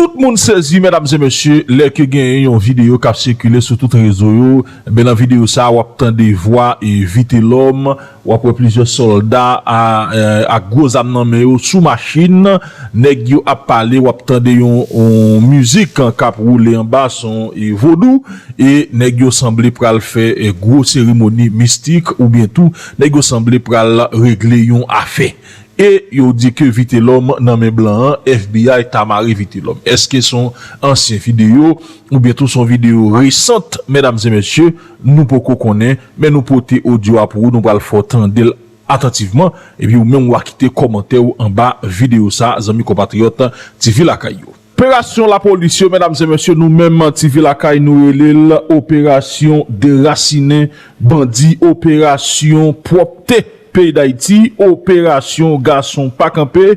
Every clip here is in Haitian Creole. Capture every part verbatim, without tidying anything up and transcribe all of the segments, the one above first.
Tout moun sezi, medam e mesye, lè ke genyen yon videyo k ap sikile sou tout rezo yo. Ebyen, nan videyo sa a, w ap tande vwa e Vitelòm, w ap wè plizyè sòlda a, e, ak gwo zam nan men yo sou machin. Nèg yo ap pale, w ap tande yon, yon mizik k ap woule anba, se yon, e, vodou. E nèg yo sanble pral fè, e, gwo seremoni mistik, oubyen tou, nèg yo sanble pral regle yon afè. E yo di ke Vitelòm nan men blan an, F B I ta mare Vitelòm. Èske se yon ansyen videyo oubyen tou se yon videyo resant, medam e mesye, nou poko konnen, men nou pote odyo a pou ou, nou pral fè w tande l atantivman, epi ou menm w a kite kòmantè w anba videyo sa, zanmi konpatriyòt T V Lakay yo. Operasyon lapolis yo, medam e mesye, nou menm T V Lakay nou rele l operasyon derasinen bandi, operasyon pwòpte peyi Dayiti, operasyon gason pa kanpe.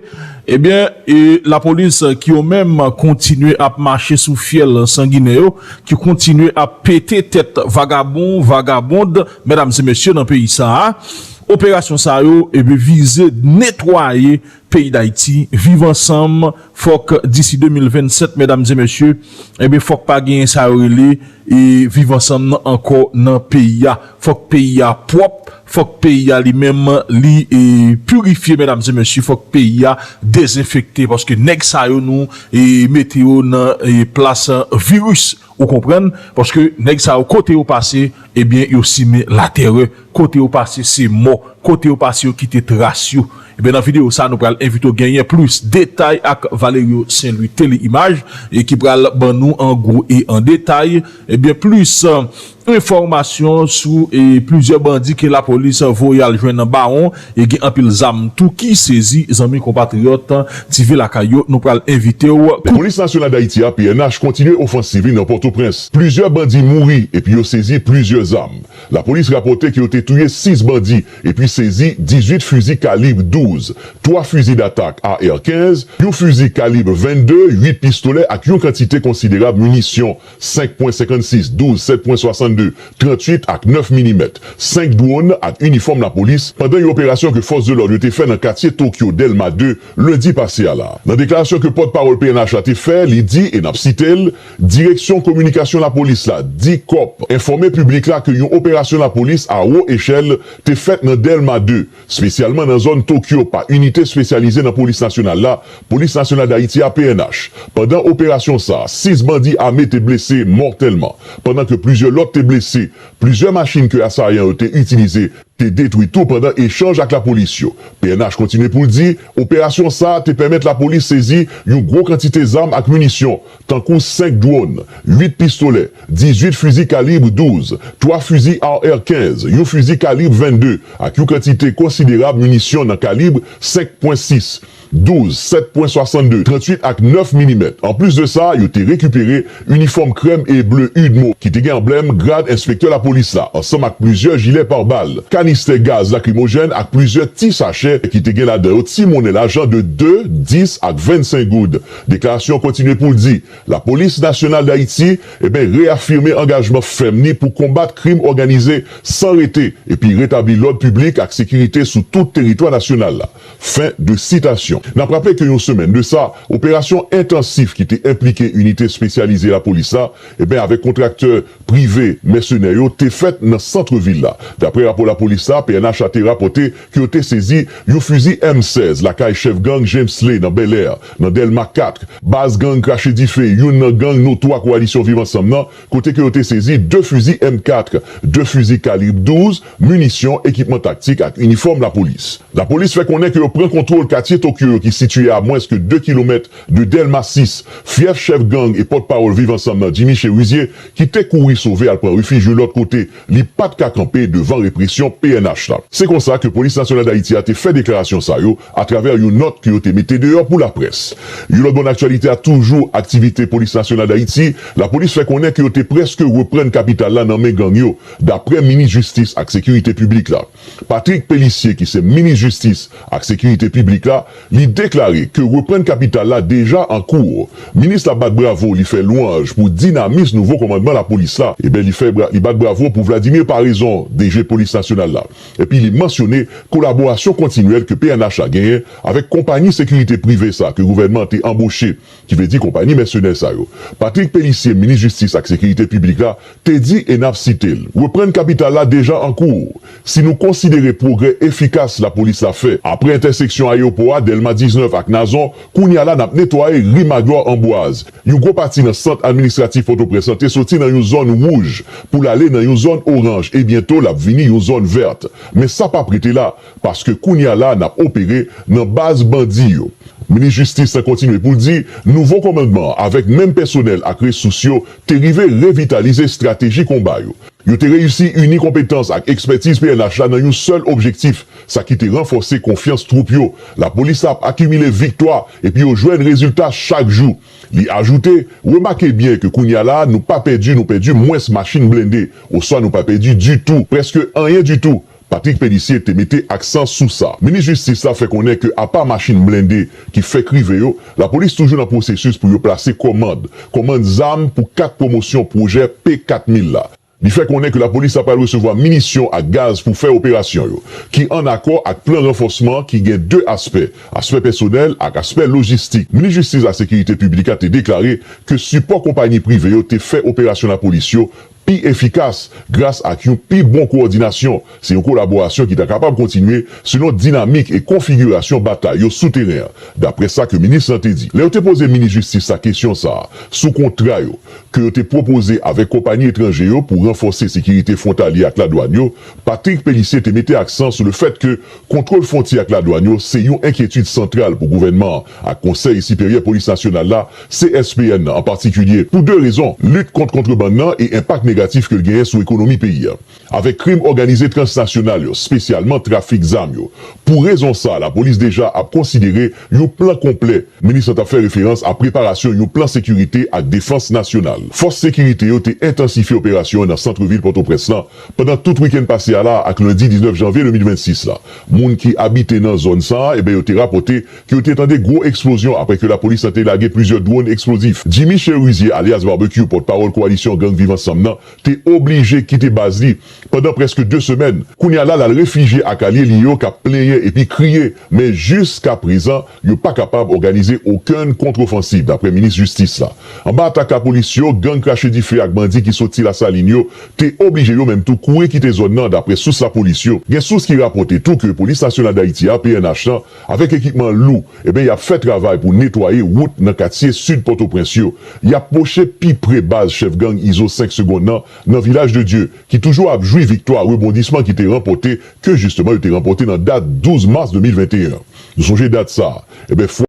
Ebyen, e lapolis ki yo menm kontinye ap mache sou fyèl sanginè yo, ki kontinye ap pete tèt vagabon, vagabond, medam e mesye, nan peyi sa a. Operasyon sa yo, ebyen, vize netwaye peyi Dayiti, viv ansanm, fòk disi de mil vennsèt, medam e mesye, ebyen, fòk pa genyen sa yo rele, e, viv ansanm nan ankò nan peyi a. Fòk peyi a pwòp, fòk peyi a li menm li, e, pirifye, medam e mesye, fòk peyi a dezenfekte, paske nèg sa yo nou, e, mete yo nan, e, plas, e, viris. Ou konprann? Paske nèg sa yo, kote yo pase, ebyen, yo simen latèrè. Kote yo pase, se mò. Kote yo pase, yo kite tras yo. Ebyen, nan videyo sa, nou pral envite w genyen plis detay ak Valerio Saint Louis Tele Imaj, e ki pral ban nou an gwo e an detay, ebyen, plis, e, enfòmasyon sou, e, plizyè bandi ke lapolis voye al jwenn nan Bawon, e gen anpil zam tou ki sezi, zanmi konpatriyòt T V Lakay yo, nou pral envite w. Polis Nasyonal Dayiti a, P N H, kontinye ofansiv li nan Pòtoprens. Plizyè bandi mouri epi yo sezi plizyè zam. Lapolis rapòte ke yo te touye sis bandi epi sezi dizuit fizi kalib douz, twa fizi datak A R kenz, yon fizi kalib vennde, uit pistolè ak yon kantite konsiderab minisyon, senk pwen senkannsis, douz, sèt pwen swasanndde, trantuit ak nèf milimèt, senk dwòn ak inifòm lapolis pandan yon operasyon ke fòs de lòd yo te fè nan katye Tokyo Dèlma de lendi pase a la. Nan deklarasyon ke pòtpawòl P N H la te fè, li di, e n ap site l, Direksyon kominikasyon lapolis la, dikòp, enfòme piblik la ke yon operasyon lapolis a wo echèl te fèt nan Dèlma de, espesyalman nan zòn Tokyo, pa inite espesyalize nan polis nasyonal la, Polis Nasyonal Dayiti a, P N H. Pandan operasyon sa a, sis bandi ame te blese mòtèlman, pandan ke plizyè lòt te blese. Plizyè machin ke asayan yo te itilize te detwi tou pandan echanj ak lapolis yo. P N H kontinye pou l di, operasyon sa a te pèmèt lapolis sezi yon gwo kantite zam ak minisyon, tankou senk dwòn, uit pistolè, dizuit fizi kalib douz, twa fizi A R kenz, yon fizi kalib vennde, ak yon kantite konsiderab minisyon nan kalib senk pwen sis, douz, sèt pwen swasanndde, trantuit ak nèf milimèt. Anplis de sa, yo te rekipere inifòm krèm e ble UDMO, ki te gen anblèm grad enspektè lapolis la, ansanm ak plizyè jilè pabal, kanistè gaz lakrimojèn ak plizyè ti sachè ki te gen ladan yo ti monnen lajan de de, dis ak vennsenk goud. Deklarasyon kontinye pou l di, Lapolis Nasyonal Dayiti, eben, reyafime angajman fèm li pou konbat krim òganize san rete, epi retabli lòd piblik ak sekirite sou tout teritwa nasyonal la. Fen de sitasyon. N ap raple ke yon semèn de sa, operasyon entansif ki te enplike inite espesyalize lapolis la, eben, avèk kontraktè prive, mèsenè yo, te fèt nan sant vil la. Daprè rapò lapolis la, P N H la te rapòte ke yo te sezi yon fizi M sèz lakay chèf gang James Slay nan Bèlè, nan Dèlma kat, baz gang Krache Dife, youn nan gang notwa Kowalisyon Viv Ansanm nan, kote ke yo te sezi de fizi M kat, de fizi kalib douz, minisyon, ekipman taktik ak inifòm lapolis. Lapolis fè konnen ke yo pran kontwòl katye Tokyo yo ki sitiye a mwens ke de kilomèt de Dèlma sis, fyèf chèf gang e pòtpawòl Viv Ansanm nan, Jimmy Chérizier, ki te kouri sove al pran refij yon lòt kote, li pa t ka kanpe devan represyon P N H la. Se konsa ke Polis Nasyonal Dayiti a te fè deklarasyon sa yo atravè yon nòt ke yo te mete deyò pou laprès. Yon lòt bò nan aktyalite a toujou, aktivite Polis Nasyonal Dayiti, lapolis fè konnen ke yo te prèske reprann kapital la nan men gang yo, daprè minis jistis ak sekirite piblik la. Patrick Pélissier, ki se minis jistis ak sekirite piblik la, li deklare ke reprann kapital la deja an kou. Minis la bat bravo, li fè lwanj pou dinamis nouvo kòmandman lapolis la. Eben, li fè bra-, li bat bravo pou Vladimir Paraison, D G Polis Nasyonal la. la. Epi li mansyone kolaborasyon kontinyèl ke P N H la genyen avèk konpayi sekirite prive sa ke gouvènman an te anboche, ki vle di konpayi mèsenè sa yo. Patrick Pélissier, minis jistis ak sekirite piblik la, te di, e n ap site l, reprann kapital la deja an kou. Si nou konsidere pwogrè efikas lapolis la fè apre entèseksyon ayewopò a, Dèlma diznèf ak Nazon, kounye a la n ap netwaye ri Maglwa Anbwaz. Yon gwo pati nan sant administratif Pòtoprens lan te soti nan yon zòn wouj pou l ale nan yon zòn oranj e byento l ap vini yon zòn vèt. Men sa p ap rete la, paske kounye a la n ap opere nan baz bandi yo. Minis jistis lan kontinye pou l di, nouvo kòmandman an avèk menm pèsonèl ak resous yo te rive revitalize estrateji konba yo. Yo te reyisi ini konpetans ak ekspètiz P N H la nan yon sèl objektif, sa ki te ranfòse konfyans twoup yo. Lapolis la ap akimile viktwa epi yo jwenn rezilta chak jou. Li ajoute, remake byen ke kounye a la, nou pa pèdi, nou pèdi mwens machin blende, oswa nou pa pèdi ditou, prèske anyen ditou. Patrick Pélissier te mete aksan sou sa. Minis jistis la fè konnen ke apa machin blende ki fèk rive yo, lapolis toujou nan pwosesis pou yo plase kòmand, kòmand zam pou kat pwomosyon pwojè P kat mil la. Li fè konnen ke lapolis la pral resevwa minisyon ak gaz pou fè operasyon yo, ki ann akò ak plan ranfòsman ki gen de aspè, aspè pèsonèl ak aspè lojistik. Minis jistis ak sekirite piblik la te deklare ke sipò konpayi prive yo te fè operasyon lapolis yo pi efikas gras ak yon pi bon kowòdinasyon. Se yon kolaborasyon ki ta kapab kontinye selon dinamik e konfigirasyon batay yo sou teren an, daprè sa ke minis lan te di. Lè yo te poze minis jistis la kesyon sa a sou kontra yo ke yo te pwopoze avèk konpayi etranje yo pou ranfòse sekirite fwontalye ak ladwàn yo, Patrick Pélissier te mete aksan sou lefèt ke kontwòl fwontyè ak ladwàn yo se yon enkyetid santral pou gouvènman an ak Konsèy Siperyè Polis Nasyonal la, C S P N nan an patikilye, pou de rezon, lit kont kontrebann nan e enpak negatif ke l genyen sou ekonomi peyi a, avèk krim òganize transnasyonal yo, espesyalman trafik zam yo. Pou rezon sa a, lapolis deja ap konsidere yon plan konplè. Minis lan t ap fè referans a preparasyon yon plan sekirite ak defans nasyonal. Fòs sekirite yo te entansifye operasyon yo nan sant vil Pòtoprens lan pandan tout wikenn pase a la ak lendi diznèf janvye de mil vennsis la. Moun ki abite nan zòn sa a, eben, yo te rapòte ke yo te tande gwo eksplozyon apre ke lapolis lan te lage plizyè dwòn eksplozif. Jimmy Chérizier, alyas Barbecue, pòtpawòl kowalisyon gang Viv Ansanm nan, te oblije kite baz li pandan prèske de semèn. Kounye a la, l al refijye ak alye li yo k ap plenyen epi kriye, men jiskaprezan, yo pa kapab òganize okenn kont-ofansiv, daprè minis jistis la. Anba atak lapolis yo, gang krache dife ak bandi ki soti Lasalin yo te oblije yo menm tou kouri kite zòn nan, daprè sous lapolis yo. Gen sous ki rapòte tou ke Polis Nasyonal Dayiti a, P N H lan, avèk ekipman lou, eben, y ap fè travay pou netwaye wout nan katye sid Pòtoprens yo. Y ap pwoche pi pre baz chèf gang Izo senk Segonn nan, nan Vilaj de Dye, ki toujou ap jwi viktwa rebondisman ki te ranpòte, ke jisteman yo te ranpòte nan dat douz mas de mil venteyen. Nou sonje dat sa a. Eben, fwa